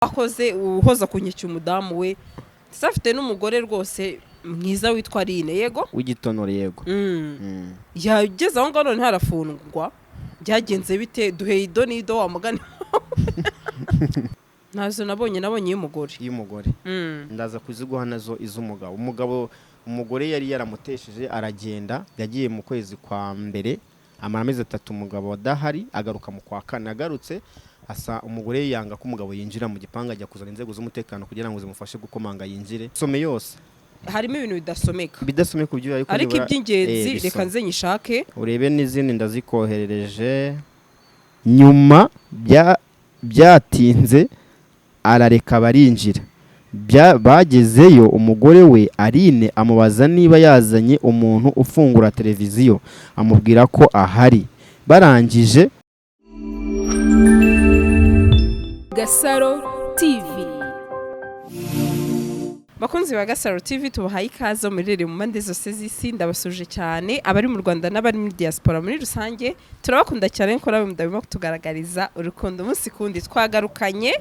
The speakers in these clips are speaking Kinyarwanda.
Wakoze uhoza ku nkeke umudamu we, ndetse afite n'umugore rwose mwiza witwa Aline, yego. W'igitonore, yego. Yageze aho ngaho none harafungwa. Byagenze bite? Duheye ido n'ido wa mugani. Ntazo nabonye, nabonye iy'umugore. Y'umugore. Ndaza kuziguha nazo iz'umugabo. Umugabo, umugore yari yaramutesheje aragenda. Yagiye mu kwezi kwa mbere, amara amezi 3 umugabo adahari, agaruka mu kwa kane. Agarutse asa umugore yanga ko umugabo yinjira mu gipangu, ajya kuzana inzego z'umutekano kugira ngo zimufashe gukomanga yinjire. Some yose. Harimo ibintu bidasomeka. Bidasomeka ibyo, ariko ariko nibura- iby'ingenzi. Bisome. Reka nze nyishake. Urebe n'izindi ndazikoherereje nyuma. Byatinze arareka barinjira. Bagezeyo umugore we Aline amubaza niba yazanye umuntu ufungura televiziyo, amubwira ko ahari. Barangije. Gasaro TV. Bakunzi ba Gasaro TV, tubahaye ikaze muherereye mu mpande zose z'isi. Ndabasuje cyane abari mu Rwanda n'abari muri diaspora muri rusange. Turabakunda cyane ko nawe mudabimo kutugaragariza urukundo umunsi kundi. Twagarukanye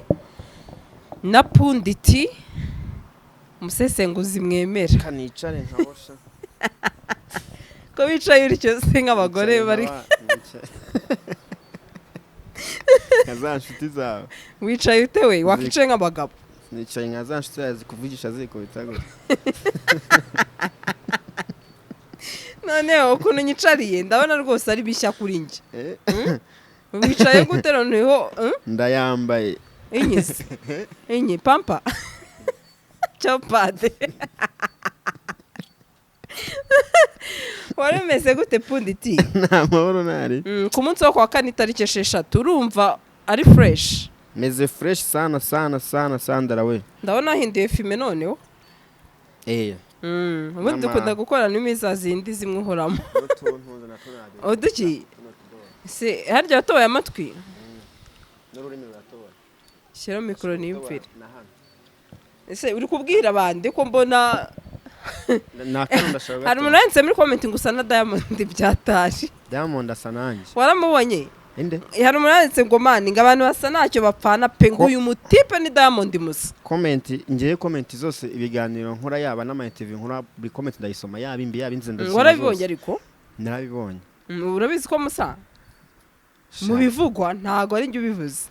na Punditi, umusesenguzi mwemera. Kanicare nkabosha. Ko bicaye utyo se nk'abagore bari? Nka za nshuti zawe. Wicaye ute we? Wakicaye nk'abagabo. Nicaye nka za nshuti zawe zikuvugisha zikubita gutya. Noneho ukuntu nyicariye ndabona rwose ari bishya kuri njye. Wicaye gute noneho? Ndayambaye. Inyi se? Inyi pampa chopade. Wari umeze gute, Punditi? Nta mahoro ntari. Ku munsi wo kuwa kane, itariki 6, urumva ari fresh? Meze fresh sana sana sana sandara we. Ndabona wahinduye fime noneho. Ubundi dukunda gukora n'imiza zindi zimwe uhoramo uduki se harya watoboye amatwi? N'ururimi ruratoboye. Shyiraho mikoro niyumvire. Ese uri kubwira abandi ko mbona hari umuntu wanditse muri comment ngo usa na Diamond byataje? Diamond asa nanjye. Waramubonye? Inde? Hari umuntu wanditse ngo man, ngo abantu basa ntacyo bapfana pe, ngo uyu mutipe ni Diamond musa. Comment, ngewe comment zose, ibiganiro nkora, yaba n'ama interview nkora, buri comment ndayisoma, yaba imbi yaba inzi, ndazisoma Warabibonye? zose. Ariko Narabibonye. Urabizi ko musa mu bivugwa, ntago ari njye ubivuze.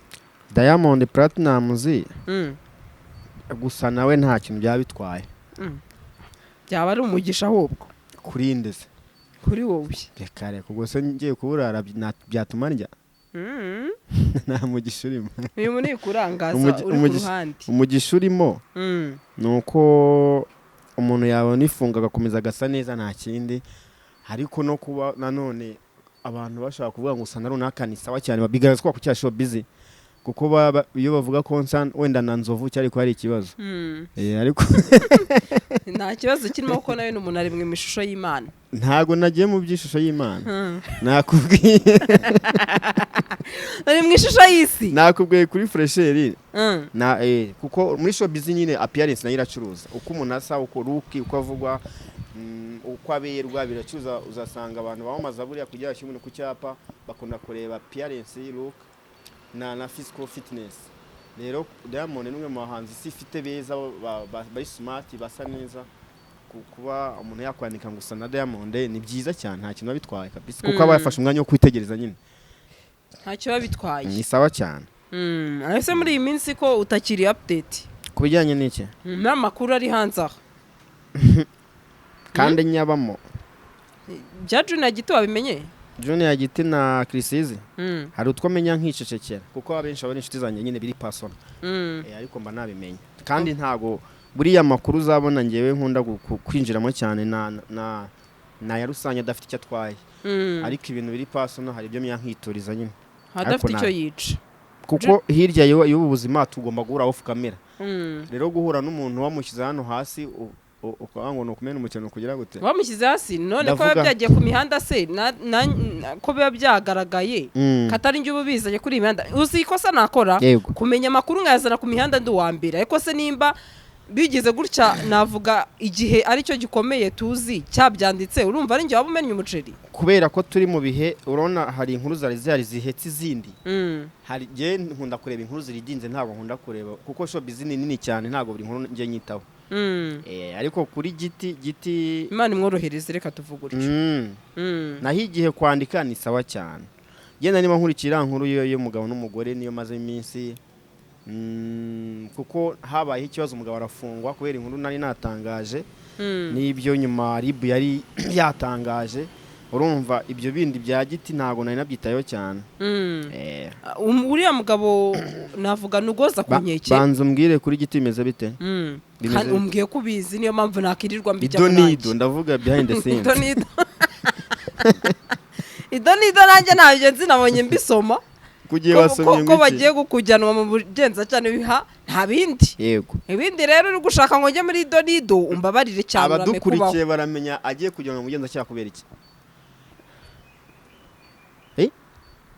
Diamond Platnumz gusa nawe nta kintu byaba bitwaye. Byaba ari umugisha ahubwo. Kuri nde se? Kuri wowe. Reka reka, ubwo se ngiye kuburara byatuma ndya? Nta mugisha urimo. Uyu muntu kurangaza uri ku ruhande. Umugisha urimo ni uko umuntu yabona ifunga agakomeza agasa neza, nta kindi. Ariko no kuba nanone abantu bashobora kuvuga ngo usa na runaka ni sawa cyane, bigaragaza ko cya show busy, kuko iyo bavuga ko nsa wenda na Nzovu cyari ko hari ikibazo. Ariko Nta kibazo kirimo kuko nawe ni umuntu ari mu ishusho y'Imana. Ntago nagiye mu by'ishusho y'Imana. Nakubwiye. Ari mu ishusho y'isi. Nakubwiye kuri fraîcheur. Na kuko muri showbiz nyine appearance nayo iracuruza, uko umuntu asa, uko look, uko avugwa, uko aberwa biracuruza. Uzasanga abantu bamamaza buriya kugira bashyire umuntu ku cyapa bakunda kureba appearance, look na physical fitness. Rero Diamond ni umwe mu bahanzi isi ifite beza, bari smart, basa neza. Kuba umuntu yakwandika ngo usa na Diamond ni byiza cyane, nta kintu biba bitwaye kabisa, kuko aba yafashe umwanya wo kwitegereza nyine. Ntacyo biba bitwaye. Ni sawa cyane. Ese muri iyi minsi ko utakiri update? Ku bijyanye n'iki? N'amakuru ari hanze aha. Kandi nyabamo. Bya Junior Giti wabimenye? Junior Giti na Chriss Eazy, hari utwo menya nkicecekera kuko abenshi aba ari inshuti zanjye nyine biri personal. Ariko mba nabimenye kandi ntago buriya makuru uzabona ngewe nkunda kwinjiramo cyane na ya rusange adafite icyo atwaye. Ariko ibintu biri personal hari ibyo menya nkituriza nyine. Adafite Ariko icyo yica. Kuko hirya y'ubu buzima tugomba guhura off camera. Rero guhura n'umuntu wamushyize hano hasi ukavuga ngo ni ukumena umukino kugira gute? Bamushyize hasi none ko biba Ndavuga- byagiye ku mihanda se, ko biba byagaragaye, katari njye uba ubizanye kuri iyi mihanda. Uzi ikosa nakora? Yego. Kumenya amakuru nkayazana ku mihanda ndi uwa mbere. Ariko se nimba Bigize gutya, navuga igihe aricyo gikomeye tuzi cyabyanditse, urumva ari njye waba umennye umuceri. Kubera ko turi mu bihe, urabona hari inkuru zari zihari zihetse izindi. Hari njye nkunda kureba inkuru ziridinze, ntabwo nkunda kureba kuko showbiz ni nini cyane, ntabwo buri nkuru njye nyitaho. Ariko kuri Giti, Giti Imana imworohereze, reka tuvuge utyo. Naho igihe kwandika ni sawa cyane. Genda niba nkurikira iriya nkuru y'umugabo n'umugore, niyo maze iminsi, kuko habayeho ikibazo, umugabo arafungwa kubera inkuru nari natangaje n'ibyo nyuma RIB yari yatangaje. Urumva ibyo bindi bya Giti ntabwo nari nabyitayeho cyane. Uriya mugabo navuga nugoza ku nkeke. Banza umbwire kuri Giti bimeze bite? Bimeze Kandi bite? umbwiye ko ubizi, niyo mpamvu nakirirwa mbijyamo. Ido nido. Nanjye. Ndavuga behind the scenes. Ido nido, ido nido, nanjye ntabyo nzi, nabonye mbisoma. Kugiye ko wasomye ko ngo iki? Bagiye kukujyanwa mu bugenzacyaha, biha nta bindi. Ibindi rero uri gushaka ngo njye muri ido nido, umbabarire cyane, urame kubaho. Abadukurikiye baramenya agiye kujyanwa mu bugenzacyaha kubera iki?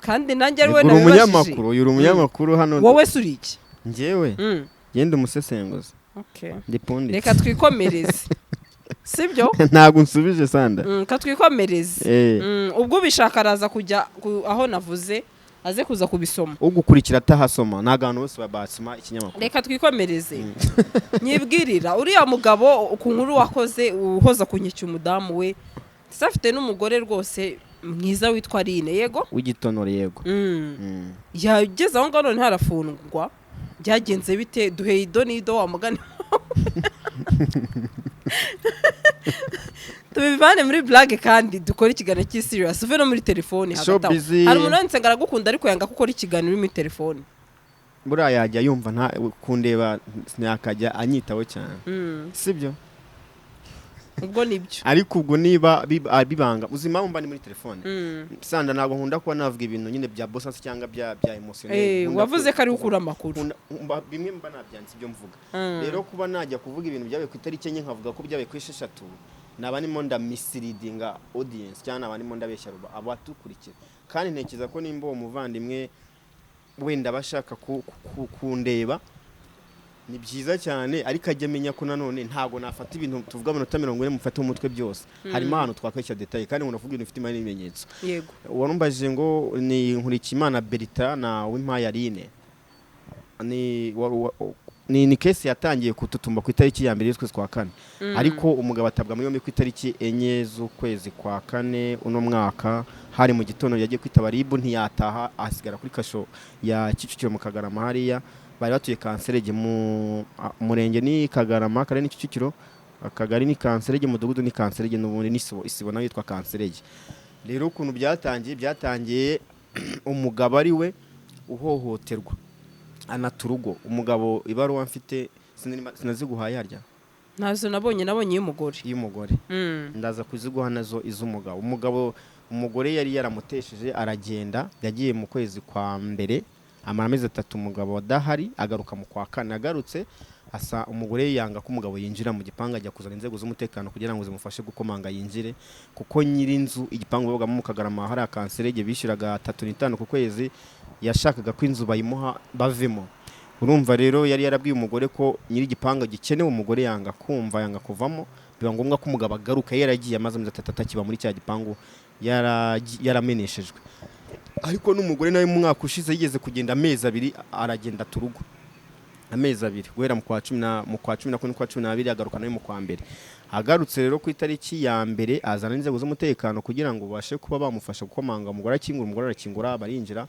Kandi nanjye ari we Uri nabibajije. umunyamakuru, uyu uri umunyamakuru hano. Wowe se uri iki? Njyewe genda umusesenguzi. Okay. Ndi punditse. Reka twikomereze, sibyo? Ntabwo nsubije, Sanda. Reka twikomereze. Ubwo ubishaka araza kujya aho navuze, aze kuza kubisoma. Ugukurikira atahasoma, ntabwo abantu bose basoma ikinyamakuru. Reka twikomereze. Nyibwirira uriya mugabo ku nkuru wakoze uhoza ku nkeke umudamu we, ndetse afite n'umugore rwose mwiza witwa Aline, yego? W'igitonore, yego. Yageze aho ngaho none harafungwa, byagenze bite? Duhe ido n'ido, wa mugani, tubivane muri blague kandi dukore ikiganiro cy'iserious, uve no muri telefone hagati aho. Showbiz- Hari umuntu wanditse ngo aragukunda ariko yanga ko ukora ikiganiro uri muri telefone. Buriya yajya yumva nta kundeba, ntiyakajya anyitaho cyane, sibyo? Ubwo nibyo. Ariko ubwo niba bibanga, uzi impamvu mba ni muri telefone? Sanda, ntabwo nkunda kuba navuga ibintu nyine bya bosasi cyangwa bya emotionnel. Wavuze ko ari ukura amakuru. Bimwe mba nabyanditse ibyo mvuga. Rero kuba najya kuvuga ibintu byabaye ku itariki 4 nkavuga ko byabaye ku 6, naba ndimo ndamisleadinga audience cyangwa naba ndimo ndabeshya abadukurikira. Kandi ntekereza ko nimba uwo muvandimwe wenda bashaka kundeba ni byiza cyane, ariko ajya amenya ko nanone ntabwo nafata ibintu tuvuga amanota 40 mufate umutwe byose. Harimo ahantu twakwishyura détail, kandi ngo navuga ibintu bifite imari n'ibimenyetso. Warumbajije ngo ni Nkurikiyimana Berita na Uwimpaye Aline. Ni case yatangiye kututumba ku itariki ya 1 y'ukwezi kwa kane, ariko umugabo atabwa muri yombi ku itariki 4 z'ukwezi kwa kane uno mwaka. Hari mu gitondo, yagiye kwitaba RIB ntiyataha, asigara kuri kasho ya Kicukiro mu Kagarama. Hariya bari batuye Kanserege, mu murenge ni Kagarama, akarere ni Kicukiro, akagari ni Kanserege, umudugudu ni Kanserege n'ubundi n'isibo, isibo nayo yitwa Kanserege. Rero ukuntu byatangiye umugabo ari we uhohoterwa, anata urugo umugabo. Ibaruwa mfite sinaziguhaye harya? Ntazo nabonye, nabonye iy'umugore. Y'umugore. Ndaza kuziguha nazo iz'umugabo. Umugabo, umugore yari yaramutesheje aragenda, yagiye mu kwezi kwa mbere, amara amezi 3 umugabo adahari, agaruka mu kwa kane. Agarutse asa umugore yanga ko umugabo yinjira mu gipangu, ajya kuzana inzego z'umutekano kugira ngo zimufashe gukomanga yinjire, kuko nyir'inzu igipangu babagamo mu Kagarama hari akanserege bishyuraga 35 ku kwezi, yashakaga ko inzu bayimuha bavemo. Urumva rero yari yarabwiye umugore ko nyir'igipangu gikenewe, umugore yanga kumva, yanga kuvamo, biba ngombwa ko umugabo agaruka. Yaragiye amaze amezi 3 atakiba muri cya gipangu, yarameneshejwe. Ariko n'umugore nawe mu mwaka ushize yigeze kugenda amezi 2, aragenda turugo amezi 2, guhera mu kwa cumi na mu kwa 11, kwa 12, agaruka nawe mu kwa mbere. Agarutse rero ku itariki ya 1 azana n'inzego z'umutekano kugira ngo babashe kuba bamufasha gukomanga, umugore akingura. Umugore arakingura, barinjira,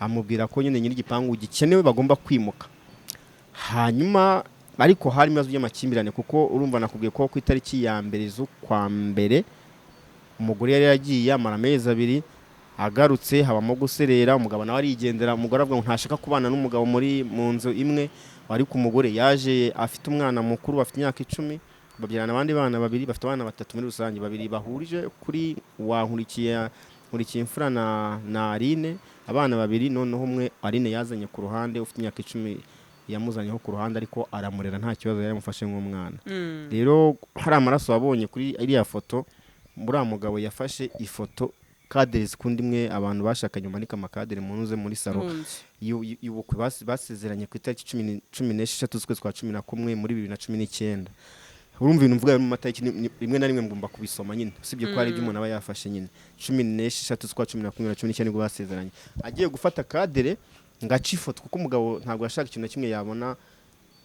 amubwira ko nyine nyir'igipangu gikenewe, bagomba kwimuka. Hanyuma ariko harimo ibibazo by'amakimbirane, kuko urumva nakubwiye ko ku itariki ya 1 z'ukwa mbere umugore yari yagiye amara amezi 2, agarutse habamo guserera, umugabo nawe arigendera. Umugore avuga ngo ntashaka kubana n'umugabo muri mu nzu imwe. Ariko umugore yaje afite umwana mukuru, afite imyaka 10, babyarana abandi bana babiri, bafite abana batatu muri rusange, babiri bahurije kuri wa Nkurikiye imfura na Aline, abana babiri. Noneho umwe Aline yazanye ku ruhande, ufite imyaka 10, yamuzanyeho ku ruhande, ariko aramurera nta kibazo, yaramufashe nk'umwana. Rero hari amaraso wabonye kuri iriya foto, uriya mugabo yafashe ifoto, cadre zikunda imwe abantu bashakanye bamanika amakadere mu nzu, muri salon. Mu nzu. y'ubukwe. Basezeranye ku itariki 16 z'ukwezi kwa 11 muri 2019. Urumva ibintu mvuga mu matariki rimwe na rimwe ngomba kubisoma nyine, usibye ko hari ibyo umuntu aba yafashe nyine. 16 z'ukwa 11 na 19 nibwo basezeranye. Agiye gufata cadre ngo ace ifoto, kuko umugabo ntabwo yashaka ikintu na kimwe yabona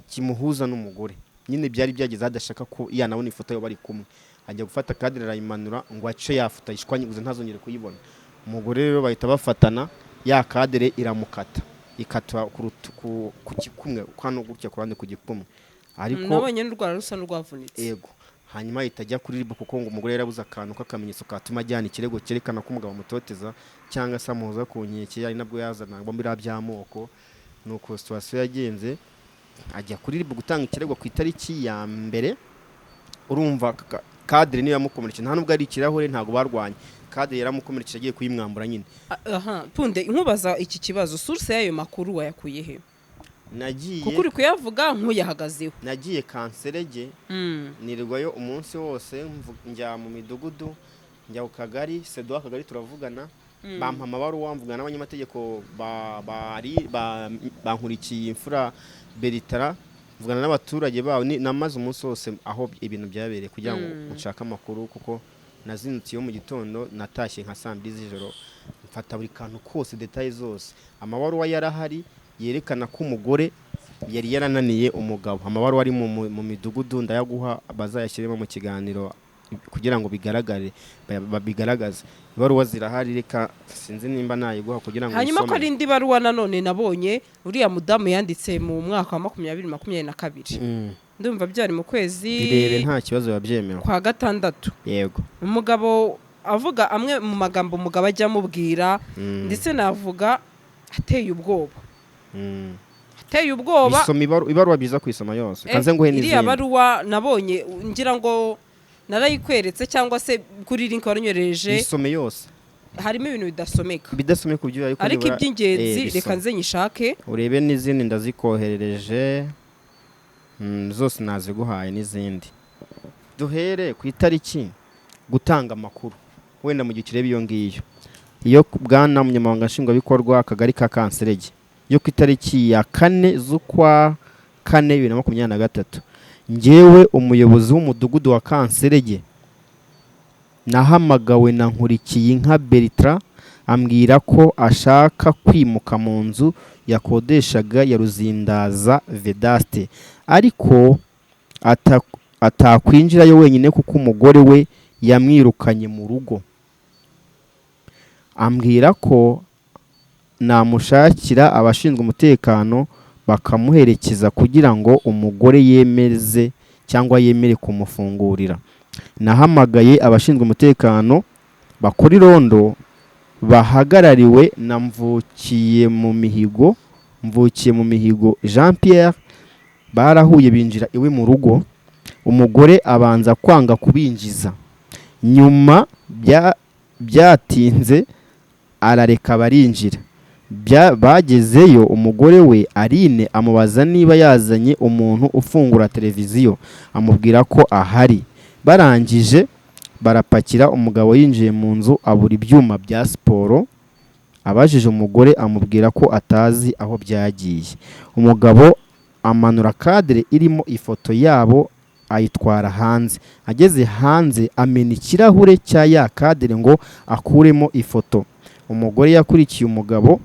kimuhuza n'umugore nyine. Byari byageze adashaka ko yanabona ifoto yo bari kumwe. Ajya gufata cadre, arayimanura ngo ace yafoto ayishwanyuguze ntazongere kuyibona. Umugore rero bahita bafatana, ya cadre iramukata, ikata ku gikumwe hano gutya ku ruhande ku gikumwe, ariko Nabonye n'urwara rusa n'urwavunitse. Ego. Hanyuma ahita ajya kuri RIB, kuko ngo umugore yarabuze akantu k'akamenyetso katuma ajyana ikirego cyerekana ko umugabo amutoteza cyangwa se amuhoza ku nkeke, ari nabwo yazana ngo biriya by'amoko. Nuko situation yagenze, ajya kuri RIB gutanga ikirego ku itariki ya 1. Urumva cadre niyo yamukomerekeje, nta nubwo ari ikirahure, ntabwo barwanye, cadre yaramukomerekeje agiye kuyimwambura nyine. Aha Punde, nkubaza iki kibazo, source y'ayo makuru wayakuye he? Nagiye Kuko uri kuyavuga nk'uyahagazeho. Nagiye Kanserege, nirirwayo umunsi wose, njya mu midugudu, njya ku kagari, sedo akagari turavugana, bampa amabaruwa, mvugana n'abanyamategeko bankurikiye imfura Beritara, mvugana n'abaturage baho. Namaze umunsi wose aho ibintu byabereye kugira ngo nshake amakuru, kuko nazindutse iyo mu gitondo, natashye nka saa 2 z'ijoro. Mfata buri kantu kose, détails zose. Amabaruwa yarahari yerekana ko umugore yari yarananiye umugabo. Amabaruwa ari mu midugudu, ndayaguha bazayashyiremo mu kiganiro kugira ngo bigaragare, babigaragaze. Ibaruwa zirahari, reka sinzi nimba nayiguha kugira ngo Hanyuma ko uyisome. ari indi baruwa nanone nabonye uriya mudamu yanditse mu mwaka wa 2022, ndumva byari mu kwezi Birebe, nta kibazo, babyemewe. kwa gatandatu. Yego. Umugabo avuga amwe mu magambo umugabo ajya amubwira, ndetse navuga ateye ubwoba, ateye ubwoba. Bisoma ibaruwa, byiza kuyisoma yose. Kanze nguhe Iriya n'izindi. baruwa nabonye, ngira ngo narayikweretse cyangwa se kuri link waranyohereje. Isome yose. Harimo ibintu bidasomeka. Bidasomeka kubyo, ariko Ariko nibura- iby'ingenzi bisome. Reka nze nyishake. Urebe n'izindi ndazikoherereje. Zose naziguhaye n'izindi. Duhere ku itariki gutanga amakuru, wenda mu gihe kireba iyo ngiyo. Iyo bwana munyamabanga nshingwabikorwa akagari ka Kanserege, yo ku itariki ya 4 z'ukwa 4 2023: njyewe umuyobozi w'umudugudu wa Kanserege nahamagawe na Nkurikiyinka Bertrand, ambwira ko ashaka kwimuka mu nzu yakodeshaga ya Ruzindaza Vedaste, ariko atakwinjirayo wenyine kuko umugore we yamwirukanye mu rugo. Ambwira ko namushakira abashinzwe umutekano bakamuherekeza kugira ngo umugore yemeze cyangwa yemere kumufungurira. Nahamagaye abashinzwe umutekano bakora irondo bahagarariwe na Mvukiye mu Mihigo Jean Pierre. Barahuye, binjira iwe mu rugo. Umugore abanza kwanga kubinjiza, nyuma byatinze arareka barinjira. Bagezeyo umugore we Aline amubaza niba yazanye umuntu ufungura televiziyo, amubwira ko ahari. Barangije barapakira. Umugabo yinjiye mu nzu abura ibyuma bya siporo. Abajije umugore amubwira ko atazi aho byagiye. Umugabo amanura cadre irimo ifoto yabo ayitwara hanze. Ageze hanze amena ikirahure cya ya cadre ngo akuremo ifoto. Umugore yakurikiye umugabo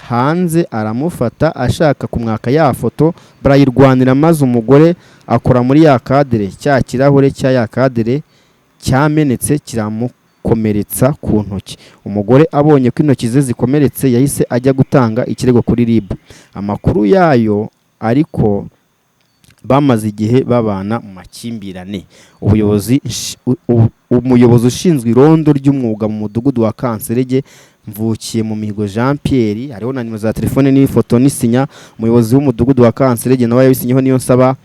hanze, aramufata ashaka kumwaka ya foto, barayirwanira, maze umugore akora muri ya cadre, cya kirahure cya ya cadre cyamenetse kiramukomeretsa ku ntoki. Umugore abonye ko intoki ze zikomeretse yahise ajya gutanga ikirego kuri RIB. Amakuru yayo, ariko bamaze igihe babana mu makimbirane. Ubuyobozi umuyobozi ushinzwe irondo ry'umwuga mu mudugudu wa Kanserege, Mvukiye mu Mihigo Jean Pierre, hariho na nimero za telefone n'ifoto n'isinya. Umuyobozi w'umudugudu wa Kanserege nawe yabisinyeho. Niyo nsaba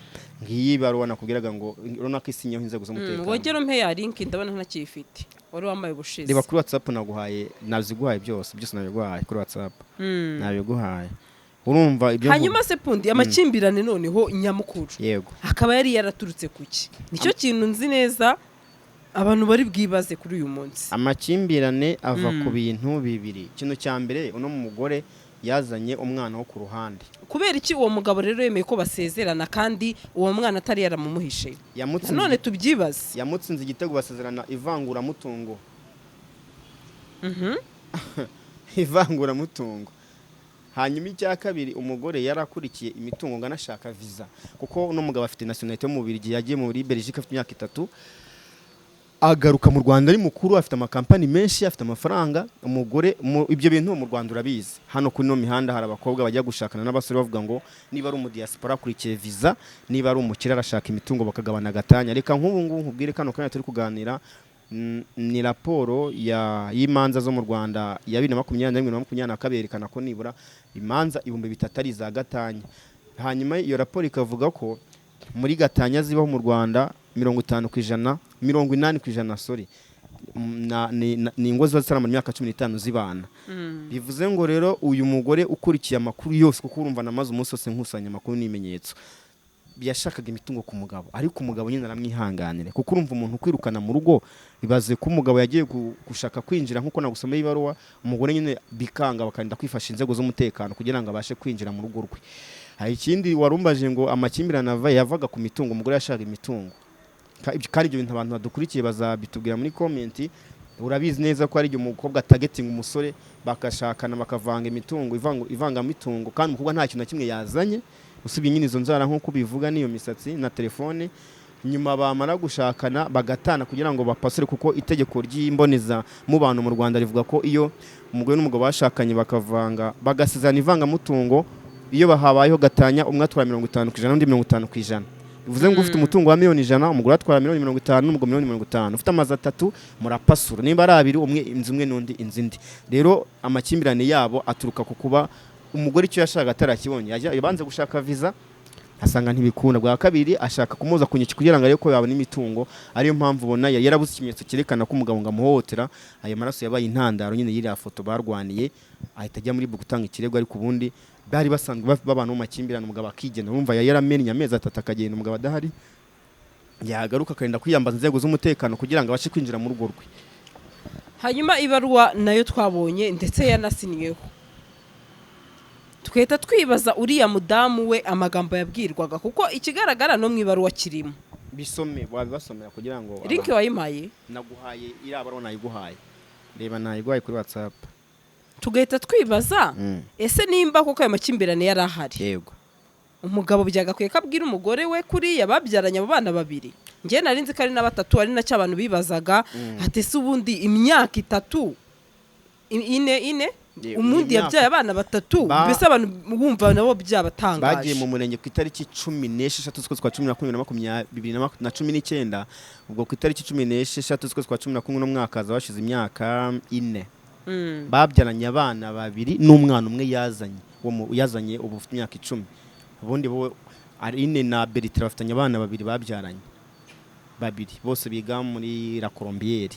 ngiyi baruwa nakubwiraga ngo urabona ko isinyeho inzego z'umutekano. Wongere umpe ya link, ndabona ntakiyifite wari wambaye ubushize. Reba kuri WhatsApp naguhaye, naziguhaye byose, byose nabiguhaye kuri WhatsApp. Nabiguhaye, urumva ibyo Hanyuma se Pundi, amakimbirane noneho nyamukuru Yego. akaba yari yaraturutse kuki? Nicyo kintu nzi neza abantu bari bwibaze kuri uyu munsi. Amakimbirane ava ku bintu bibiri. Ikintu cya mbere, uno mugore Yazanye umwana wo ku ruhande. Kubera iki uwo mugabo rero yemeye ko basezerana kandi uwo mwana atari yaramumuhishe? Yamutsinze. None tubyibaze. Yamutsinze igitego, basezerana ivanguramutungo. Ivanguramutungo. Hanyuma icya kabiri, umugore yarakurikiye imitungo ngo anashaka visa, kuko uno mugabo afite nationalité yo mu Bubiligi. Yagiye muri Belgique afite imyaka 3, agaruka mu Rwanda ari mukuru, afite amakampani menshi, afite amafaranga. Umugore ibyo bintu mu Rwanda urabizi, hano kuri ino mihanda hari abakobwa bajya gushakana n'abasore bavuga ngo niba ari umudiaspora akurikiye visa, niba ari umukire arashaka imitungo, bakagabana agatanya. Reka nk'ubu ngubu nkubwire, kano kanya turi kuganira, ni raporo ya y'imanza zo mu Rwanda ya 2021 na 22, yerekana ko nibura imanza 3000 ari iza gatanya. Hanyuma iyo raporo ikavuga ko muri gatanya zibaho mu Rwanda, 50%, 80%, sorry, ni ingo ziba zitaramara imyaka 15 zibana. Bivuze ngo rero uyu mugore ukurikiye amakuru yose, kuko urumva namaze umunsi wose nkusanya amakuru n'ibimenyetso, yashakaga imitungo ku mugabo, ariko umugabo nyine aramwihanganira, kuko urumva umuntu ukwirukana mu rugo. Ibaze ko umugabo yagiye gushaka kwinjira nk'uko nagusomeye ibaruwa, umugore nyine bikanga, bakarinda kwifasha inzego z'umutekano kugira ngo abashe kwinjira mu rugo rwe. Hari ikindi warumbaje ngo amakimbirane ava yavaga ku mitungo. Umugore yashakaga imitungo. Kandi ibyo bintu abantu badukurikiye bazabitubwira muri comment. Urabizi neza ko ari igihe umukobwa atagetinga umusore, bakashakana, bakavanga imitungo, ivangamitungo, kandi umukobwa nta kintu na kimwe yazanye usibye nyine izo nzara nk'uko ubivuga n'iyo misatsi na telefone. Nyuma bamara gushakana bagatana kugira ngo bapasure, kuko itegeko ry'imboneza mubano mu Rwanda rivuga ko iyo umugore n'umugabo bashakanye bakavanga, bagasezerana ivangamutungo, iyo habayeho gatanya, umwe atwara 50% undi 50%. Bivuze ngo ufite umutungo wa miliyoni 100, umugore atwara miliyoni 50 n'umugabo miliyoni 50. Ufite amazu atatu, murapasura, nimba ari abiri, umwe inzu imwe n'undi inzu indi. Rero amakimbirane yabo aturuka ku kuba umugore icyo yashakaga atarakibonye. Yabanze gushaka visa, asanga ntibikunda. Bwa kabiri ashaka kumuza ku nkeke kugira ngo arebe ko yabona imitungo. Ariyo mpamvu ubona yari yarabuze ikimenyetso cyerekana ko umugabo ngo amuhohotera. Ayo maraso yabaye intandaro nyine y'iriya foto barwaniye, ahita ajya muri gutanga ikirego. Ariko ubundi bari basanzwe babana mu makimbirane, umugabo akigenda. Urumva yari yaramennye amezi 3 akagenda umugabo adahari, yagaruka akarinda kwiyambaza inzego z'umutekano kugira ngo abashe kwinjira mu rugo rwe. Hanyuma ibaruwa nayo twabonye ndetse yanasinyweho, twahita twibaza uriya mudamu we amagambo yabwirwaga, kuko ikigaragara no mu ibaruwa kirimo. Bisome, wabibasomera kugira ngo Link wayimpaye? Naguhaye iriya baruwa, nayiguhaye, reba, nayiguhaye kuri WhatsApp. Tugahita twibaza, ese nimba koko ayo makimbirane yari ahari, umugabo byagakwiye ko abwira umugore we kuriya babyaranye abo bana babiri? Njye nari nzi ko ari na batatu, ari nacyo abantu bibazaga, ati ese ubundi imyaka 3, ine, umundi yabyaye abana batatu, mbese abantu bumva nabo byabatangaje. Bagiye mu murenge ku itariki 16 z'ukwezi kwa 11 na makumyabiri na 19. Ubwo ku itariki 16 z'ukwezi kwa 11 n'umwaka haza hashize imyaka 4. Babyaranye abana babiri n'umwana umwe yazanye, uwo yazanye ubu ufite imyaka 10. Ubundi bo Aline na Bertrand bafitanye abana babiri babyaranye babiri, bose biga muri La Colombière.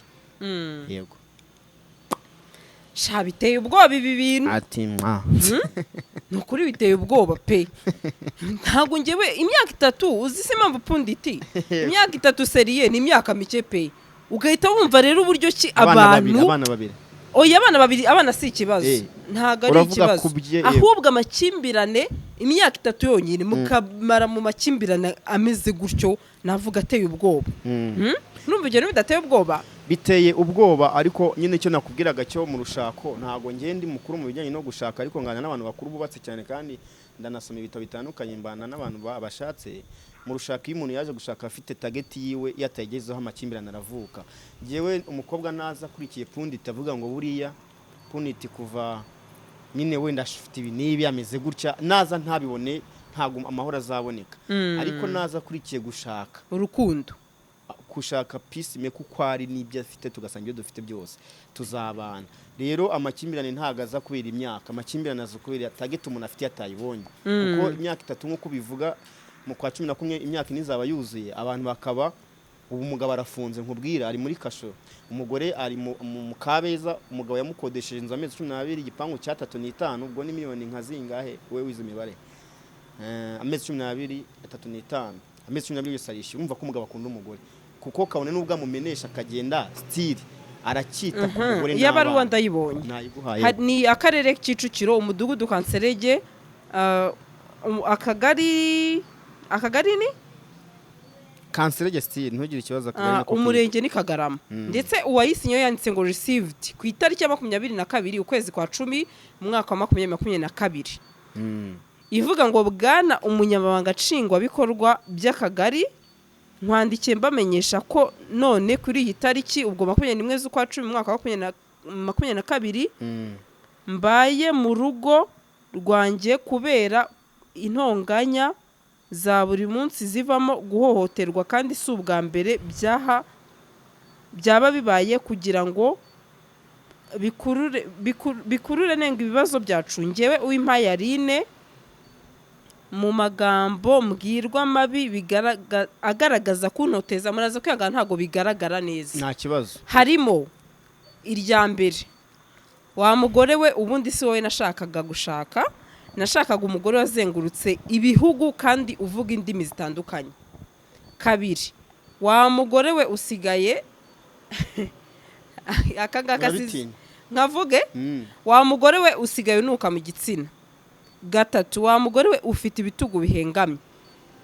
Yego. Sha, biteye ubwoba ibi bintu. Ati mwa. Ni ukuri biteye ubwoba pe. Ntabwo ngewe imyaka 3, uzi se impamvu punditi? Imyaka 3 sérieux ni imyaka mike pe. Ugahita wumva rero uburyo ki Abana babiri. abantu Abana babiri. Oya, abana babiri, abana si ikibazo. Ntabwo ari Uravuga ikibazo. ku bye. Ahubwo amakimbirane, imyaka 3 yonyine mukamara mu makimbirane ameze gutyo, navuga ateye ubwoba. Numva ibyo bintu bidateye ubwoba? Biteye ubwoba, ariko nyine icyo nakubwiraga cyo mu rushako, ntabwo njye ndi mukuru mu bijyanye no gushaka, ariko ngana n'abantu bakuru bubatse cyane, kandi ndanasoma ibitabo bitandukanye, mbana n'abantu bashatse. Mu rushako, iyo umuntu yaje gushaka afite target yiwe, iyo atayigezeho amakimbirane aravuka. Njyewe umukobwa naza akurikiye pundit avuga ngo buriya pundit kuva nyine wenda afite ibi n'ibi ameze gutya, naza ntabibone, ntabwo amahoro azaboneka. Ariko naza akurikiye gushaka urukundo, gushaka peace me kuko ari n'ibyo afite, tugasanga ibyo dufite byose, tuzabana. Rero amakimbirane ntabwo aza kubera imyaka, amakimbirane aza kubera target umuntu afite yatayibonye, kuko imyaka 3 nk'uko ubivuga, mu kwa 11 imyaka 4 izaba yuzuye. Abantu bakaba ubu umugabo arafunze, nkubwira ari muri kasho, umugore ari mu Kabeza. Umugabo yamukodesheje inzu amezi 12, igipangu cya 3.5, ubwo ni miliyoni nka zingahe wowe wize imibare? Amezi 12, 3.5, amezi 12 yose arishyura. Urumva ko umugabo akunda umugore, kuko kabone n'ubwo amumenesha akagenda, still Aracyita ku mugore Iyo baruwa n'abana. ndayibonye. Nayiguhaye. Ni akarere Kicukiro, umudugudu Kanserege, akagari ni Kanserege style, ntugire ikibazo, akagari nako. Umurenge ni Kagarama. Ndetse uwayisinyeho yanditse ngo "received" ku itariki ya 22 ukwezi kwa 10 mu mwaka wa 2022. Ivuga ngo: "Bwana umunyamabanga nshingwabikorwa by'akagari, nkwandikiye mbamenyesha ko none kuri iyi tariki," ubwo 21 z'ukwa 10 mu mwaka wa 2022, "mbaye mu rugo rwanjye kubera intonganya za buri munsi zivamo guhohoterwa, kandi si ubwa mbere byaba bibaye. Kugira ngo bikurure nenga ibibazo byacu, ngewe Uwimpaye Aline, mu magambo mbwirwa mabi agaragaza kuntoteza," muraza kwihangana ntabwo bigaragara neza. Nta kibazo. Harimo irya mbere: "Wa mugore we, ubundi si wowe nashakaga gushaka, nashakaga umugore wazengurutse ibihugu kandi uvuga indimi zitandukanye." Kabiri: "Wa mugore we, usigaye," aka ngaka Urabitinya. Nkavuge? "Wa mugore we, usigaye unuka mu gitsina." Gatatu: "Wa mugore we, ufite ibitugu bihengamye."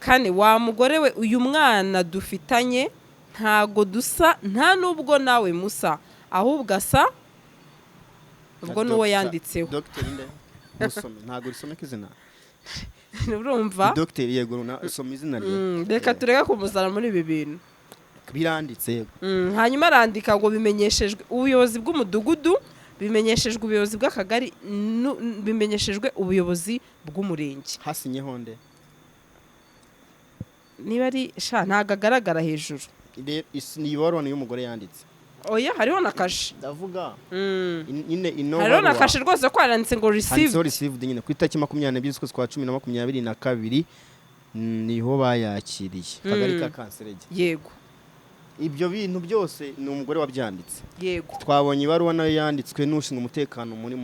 Kane: "Wa mugore we, uyu mwana dufitanye ntago dusa, nta nubwo nawe musa, ahubwo asa," ubwo n'uwo yanditseho. Dogiteri nde? Musome, ntabwo risomeka izina. Urumva? Dogiteri, yego, soma izina rye. Reka tureke kumuzana muri ibi bintu. Biranditse, yego. Hanyuma arandika ngo bimenyeshejwe ubuyobozi bw'umudugudu, bimenyeshejwe ubuyobozi bw'akagari, bimenyeshejwe ubuyobozi bw'umurenge. Hasinyeho nde? Niba ari sha, ntabwo agaragara hejuru. Ni ibaruwa y'umugore yanditse. Oya, hariho na kashe. Ndavuga nyine ino Hariho na baruwa. kashe rwose, ko haranditse ngo Handitseho "received". "Received" nyine ku itariki 22 z'ukwezi kwa 10 na 22, niho bayakiriye, kagari ka Kanserege. Ibyo bintu byose ni umugore wabyanditse. Twabonye ibaruwa nayo yanditswe n'ushinzwe umutekano muri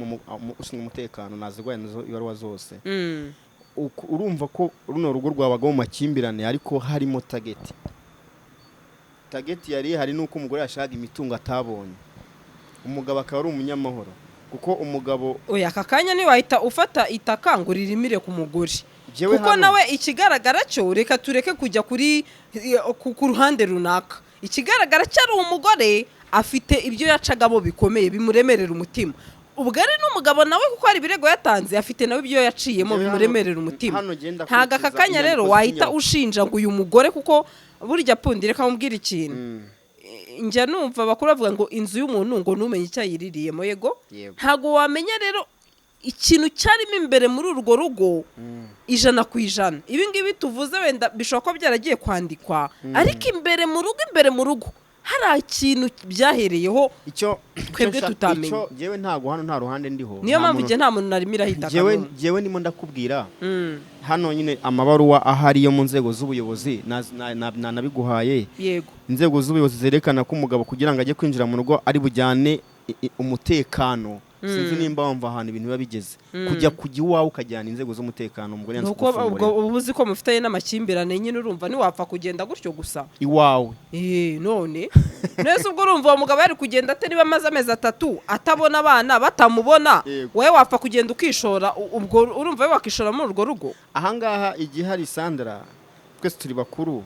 ushinzwe umutekano, nazirwaye nazo ibaruwa zose. Urumva ko runo rugo rwabaga mu makimbirane, ariko harimo target. Target yari ihari nuko umugore yashakaga imitungo atabonye, umugabo akaba ari umunyamahoro, kuko umugabo Oya, aka kanya ntiwahita ufata itaka ngo uririmire ku mugore. Jewe Kuko hano- nawe ikigaragara cyo, reka tureke kujya ku ruhande runaka, ikigaragara cyo ari umugore afite ibyo yacagamo bikomeye bimuremerera umutima. Ubwo ari n'umugabo nawe, kuko hari ibirego yatanze, afite nawe ibyo yaciyemo Jewe hano- bimuremerera umutima. Hano genda Ntabwo aka akurikiza kanya rero inyandiko wahita z'inyandiko. ushinja ngo uyu mugore, kuko burya pundi, reka mubwire ikintu. Njya numva abakuru bavuga ngo inzu y'umuntu ngo ntumenye icyo ayiririyemo, yego. Ntabwo wamenya rero ikintu cyarimo imbere muri urwo rugo 100%. Ibi ngibi tuvuze wenda bishobora kuba byaragiye kwandikwa, ariko imbere mu rugo hari ikintu byahereyeho Icyo twebwe icyo tutamenya. Icyo jewe ntago hano nta ruhande ndiho. Niyo Nta mpamvu muntu- igihe nta muntu narimo irahita. Jewe ndimo ndakubwira hano nyine amabaruwa ahari yo mu nzego z'ubuyobozi nabiguhaye. Inzego z'ubuyobozi zerekana ko umugabo kugira ngo ajye kwinjira mu rugo ari bujyane umutekano. Sinzi nimba wumva ahantu ibintu biba bigeze, kujya iwawe ukajyana inzego z'umutekano, umugore yanze Nuko ubwo kugufungurira. uba uzi ko mufitanye n'amakimbirane nyine, urumva ntiwapfa kugenda gutyo gusa. Iwawe. None neza ubwo urumva uwo mugabo yari kugenda ate niba amaze amezi 3 atabona abana, batamubona? Wowe wapfa kugenda ukishora, ubwo urumva we wakishora muri urwo rugo? Ahangaha igihari, Sandra, twese turi bakuru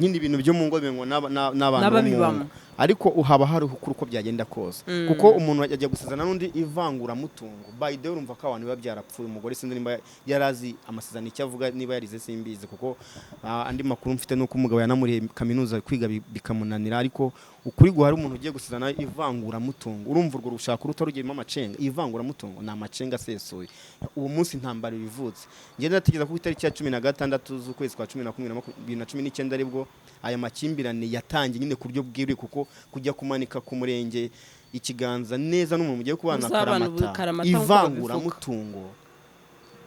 nyine, ibintu byo mu ngo bimenywa n'abantu bo mu N'ababibamo. ngo, ariko haba hari ukuri uko byagenda kose, kuko umuntu ajya gusezerana n'undi ivanguramutungo. By the way, urumva ko abantu biba byarapfuye. Umugore sinzi nimba yari azi amasezerano icyo avuga, niba yarize simbizi, kuko andi makuru mfite nuko umugabo yanamuriye kaminuza kwiga bikamunanira. Ariko ukuri guhari, umuntu ugiye gusezerana ivanguramutungo, urumva urwo rushaka rutarugirimo amacenga. Ivanguramutungo ni amacenga asesuye. Uwo munsi intambara ibivutse. Ngenda ndatekereza ko ku itariki ya 16 z'ukwezi kwa 11 na 2019 aribwo aya makimbirane yatangiye nyine ku buryo bweruye, kuko kujya kumanika ku murenge ikiganza neza n'umuntu mugiye kubana Muzabana ubu akaramata, karamata nk'uko ivanguramutungo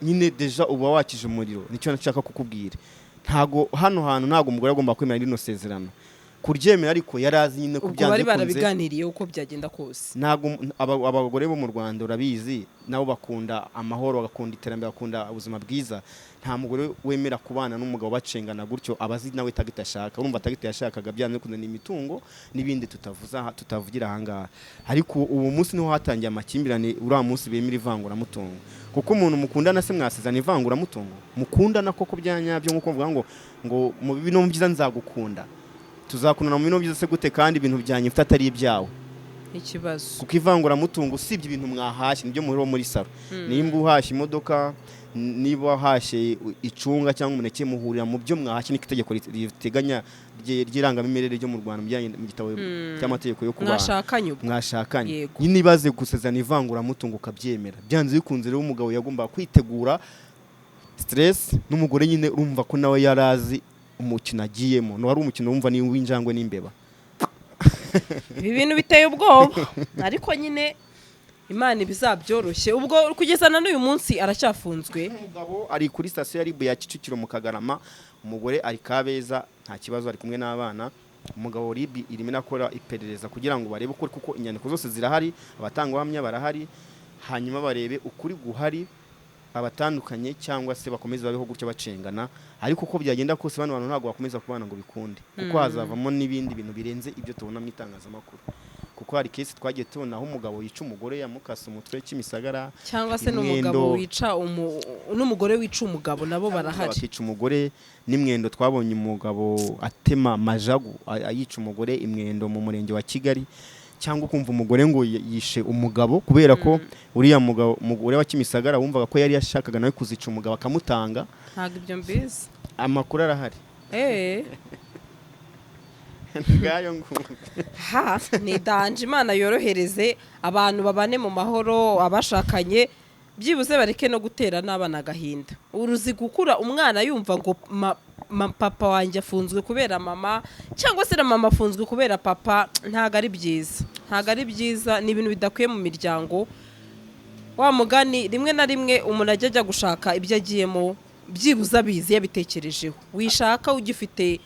nyine, déjà uba wakije umuriro. Nicyo nshaka kukubwira. Ntago hano hantu, ntago umugore agomba kwemera rino sezerano, Kuryemera, ariko yari azi nyine ko Ubwo byanze bari bikunze. barabiganiriye uko byagenda kose. Ntabwo abagore bo mu Rwanda, urabizi, nabo bakunda amahoro, bagakunda iterambere, bakunda ubuzima bwiza. Nta mugore wemera kubana n'umugabo bacengana gutyo, aba azi nawe target ashaka. Urumva target yashakaga byanze bikunze ni imitungo n'ibindi tutavuza aha, tutavugira ahangaha. Ariko ubu munsi niho hatangiye amakimbirane, uriya munsi bemera ivanguramutungo. Kuko umuntu mukundana se mwasezerana ivanguramutungo? Mukundana koko bya nyabyo, nk'uko mvuga ngo mu bibi no mu byiza nzagukunda, tuzakundana mu bibi no mu byiza se gute kandi ibintu byanjye mfite atari ibyawe? Ikibazo. Kuko ivanguramutungo, usibye ibintu mwahashye, nibyo muhuriho muri salo. Nimba uhashye imodoka, niba wahashye icunga cyangwa umuneke, muhurira mu byo mwahashye. Niko itegeko riteganya ry'irangamimerere ryo mu Rwanda, mu bijyanye mu gitabo cy'amategeko yo kubana. Mwashakanye ubwo. Mwashakanye. Yego. Nyine ibaze gusezerana ivanguramutungo ukabyemera. Byanze bikunze rero umugabo yagombaga kwitegura stress n'umugore. Nyine urumva ko nawe yari azi umukino agiyemo, wari umukino wumva ni uw'injangwe n'imbeba. Ibi bintu biteye ubwoba, ariko nyine Imana ibizabyoroshye. Ubwo kugeza na n'uyu munsi aracyafunzwe? Umugabo ari kuri sitasiyo ya RIB ya Kicukiro mu Kagarama, umugore ari Kabeza, nta kibazo, ari kumwe n'abana. Umugabo RIB irimo inakora iperereza kugira ngo barebe ukuri, kuko inyandiko zose zirahari, abatangabuhamya barahari, hanyuma barebe ukuri guhari, abatandukanye cyangwa se bakomeze babeho gutyo bacengana. Ariko uko byagenda kose, bano bantu ntabwo bakomeza kubana ngo bikunde, kuko hazavamo n'ibindi bintu birenze ibyo tubona mu itangazamakuru. Kuko hari case twagiye tubona aho umugabo yica umugore yamukase umutwe Kimisagara. Cyangwa se n'umugabo Imwendo. wica n'umugore wica umugabo, nabo barahari. Bakica umugore n'imwendo. Twabonye umugabo atema majagu ayica umugore imwendo mu Murenge wa Kigali. Cyangwa ukumva umugore ngo yishe umugabo kubera ko uriya mugabo, umugore wa Kimisagara, wumvaga ko yari yashakaga nawe kuzica umugabo akamutanga. Ntabwo ibyo mbizi. Amakuru arahari. Ngayo nguko. Ha, ni danger. Imana yorohereze abantu babane mu mahoro, abashakanye byibuze bareke no gutera n'abana agahinda. Uruzi gukura umwana yumva ngo papa wanjye afunzwe kubera mama, cyangwa se na mama afunzwe kubera papa. Ntabwo ari byiza, ntabwo ari byiza, ni ibintu bidakwiye mu miryango. Wa mugani, rimwe na rimwe umuntu ajya gushaka ibyo agiyemo byibuze abizi, yabitekerejeho. Wishaka ugifite,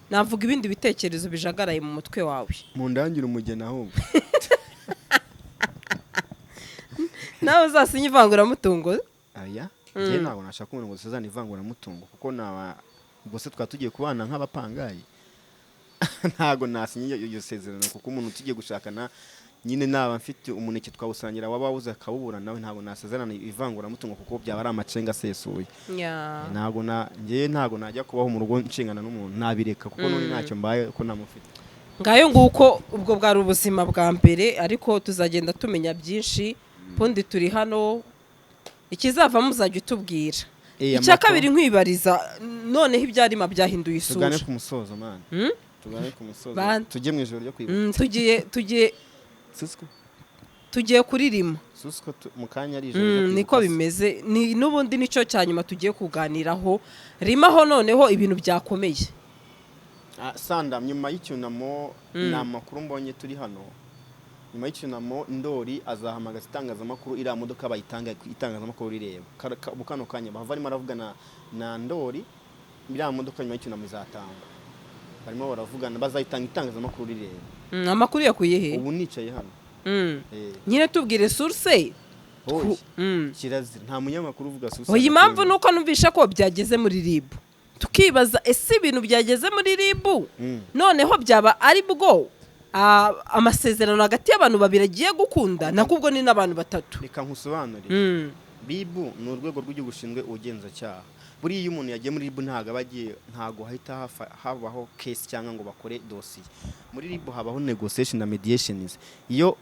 navuga, ibindi bitekerezo bijagaraye mu mutwe wawe. Mu ndangire umugeni ahubwo. Nawe uzasinye ivanguramutungo? Aya, njye ntabwo nashaka umuntu ngo dusezerane ivanguramutungo, kuko naba ubwo se twaba tugiye kubana nk'abapangayi. Ntabwo nasinye iryo sezerano, kuko umuntu tugiye gushakana nyine naba mfite umuneke twawusangira, waba wawuze akawubura nawe. Ntabwo nasezerana ivanguramutungo kuko byaba ari amacenga asesuye. Ntabwo na njyewe ntabwo najya kubaho mu rugo nshingana n'umuntu, nabireka, kuko n'undi ntacyo mbaye ko namufite. Ngayo nguko, ubwo bwari ubuzima bwa mbere, ariko tuzagenda tumenya byinshi. Pundi turi hano, ikizavamo uzajya utubwira. Icya kabiri nkwibariza, noneho ibyarima byahinduye isura. Tugane ku musozo, man. Tugane ku musozo. Tujye mu ijoro ryo kwibuka. Tugiye Susiko. Tugiye kuririma. Susiko mu kanya ari ijoro ryo kwibuka. Niko bimeze. Ni n'ubundi nicyo cya nyuma tugiye kuganiraho. Rimaho noneho ibintu byakomeye. Ah, Sanda, nyuma y'icyunamo, ni amakuru mbonye turi hano, nyuma y'icyunamo Ndori azahamagaza itangazamakuru, iriya modoka bayitanga itangazamakuru rireba. Ubu kano kanya bava arimo aravugana na Ndori, iriya modoka nyuma y'icyunamo izatangwa. Barimo baravugana, bazayitanga itangazamakuru rireba. Amakuru yakuye he? Ubu nicaye hano. Nyine tubwire source. Oya, kirazira, nta munyamakuru uvuga source. Oya, impamvu ni uko numvisha ko byageze muri RIB, tukibaza ese ibintu byageze muri RIB, noneho byaba ari bwo amasezerano hagati y'abantu babiri agiye gukunda, nako ubwo ni n'abantu batatu. Reka nkusobanurire. RIB ni urwego rw'igihugu rushinzwe ubugenzacyaha. Buriya iyo umuntu yagiye muri RIB ntabwo aba agiye, ntabwo hahita habaho case cyangwa ngo bakore dosiye. Muri RIB habaho negotiation na mediations.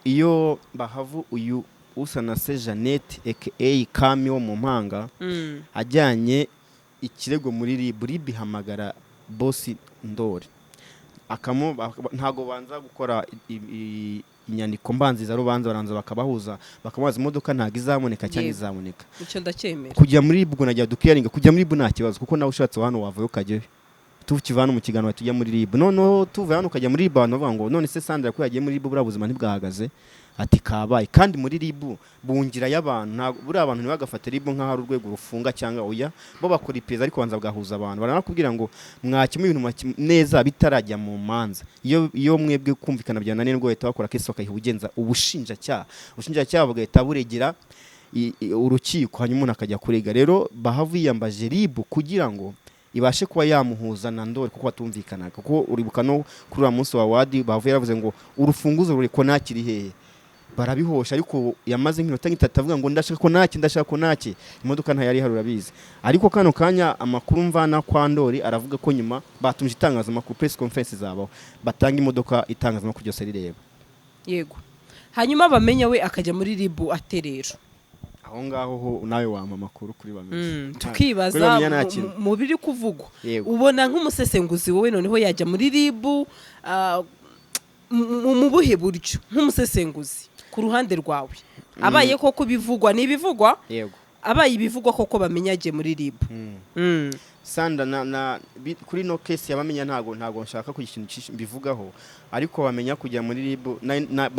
Iyo Bahavu, uyu Usanase Jeannette aka Kami wo mu Mpanga, ajyanye ikirego muri RIB, RIB ihamagara bosi Ndori, ntabwo banza gukora inyandiko mbanzirizarubanza, baranza bakabahuza, bakamubaza imodoka ntabwo izaboneka cyangwa izaboneka. Icyo ndacyemera. Kujya muri RIB, ubwo najya dukiyaringa, kujya muri RIB nta kibazo, kuko nawe ushatse hano wavayo ukajyayo. Tukiva hano mu kiganiro tujya muri RIB, noneho tuvuye hano ukajya muri RIB, abantu bavuga ngo: "None se Sandra ko yagiye muri RIB, buriya buzima ntibwahagaze?" Ati: "Kabaye." Kandi muri RIB bungira y'abantu, ntabwo buriya abantu ntibagafate RIB nk'aho ari urwego rufunga cyangwa oya, bo bakora iperereza ariko banza bagahuza abantu, baranakubwira ngo mwakemura ibintu neza bitarajya mu manza. Iyo mwebwe kumvikana byananiye, nibwo bahita bakora case bakayiha ubugenza ubushinjacyaha, ubushinjacyaha bugahita buregera urukiko, hanyuma umuntu akajya kurega. Rero Bahavu yiyambaje RIB kugira ngo ibashe kuba yamuhuza na Ndori kuko batumvikanaga, kuko uribuka no kuri uriya munsi wa award Bahavu yaravuze ngo: "Urufunguzo ruri konakiri hehe?" Barabihosha, ariko yamaze nk'iminota nk'itatu avuga ngo: "Ndashaka konaki, ndashaka konaki." Imodoka ntayari ihari, urabizi. Ariko kano kanya amakuru mvana kwa Ndori aravuga ko nyuma batumije itangazamakuru, press conference zabaho, batanga imodoka itangazamakuru ryose rireba. Yego, hanyuma bamenya we akajya muri RIB ate rero? Aho ngaho ho nawe wampa amakuru kuri Bamenya. Kuri Tukibaza Bamenya nta kintu. mu biri kuvugwa. Yego. Ubona nk'umusesenguzi wowe noneho yajya muri RIB mu buhe buryo? Nk'umusesenguzi ku ruhande rwawe, abaye koko bivugwa, ni ibivugwa, Yego. abaye ibivugwa koko bamenya agiye muri RIB. Sanda na kuri no case yabamenya, ntago nshaka kugira ikintu cyinshi mbivugaho, ariko bamenya kujya muri RIB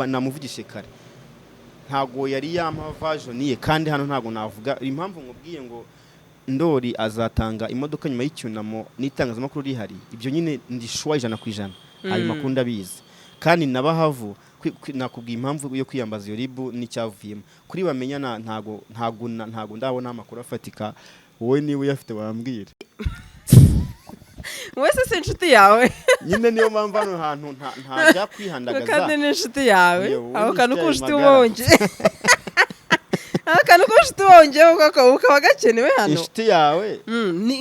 namuvugishije kare, ntago yari yampa version ye, kandi hano ntago navuga impamvu nkubwiye ngo Ndori azatanga imodoka nyuma y'icyunamo n'itangazamakuru rihari. Ibyo nyine ndi sure 100%, ayo makuru ndabizi. Kandi na Bahavu nakubwiye impamvu yo kwiyambaza iyo RIB n'icyavuyemo. Kuri bamenya ntago ndabona amakuru afatika. Wowe niba uyafite wambwira. Wese si inshuti yawe? Nyine niyo mpamvu hano hantu ntajya kwihandagaza. Kandi ni inshuti yawe. Iyo, wowe Ako ni kantu inshuti yawe k'ubucuti magara. wongeye, ako kantu k'ubucuti wongeyeho koko ukaba gakenewe hano. Inshuti yawe.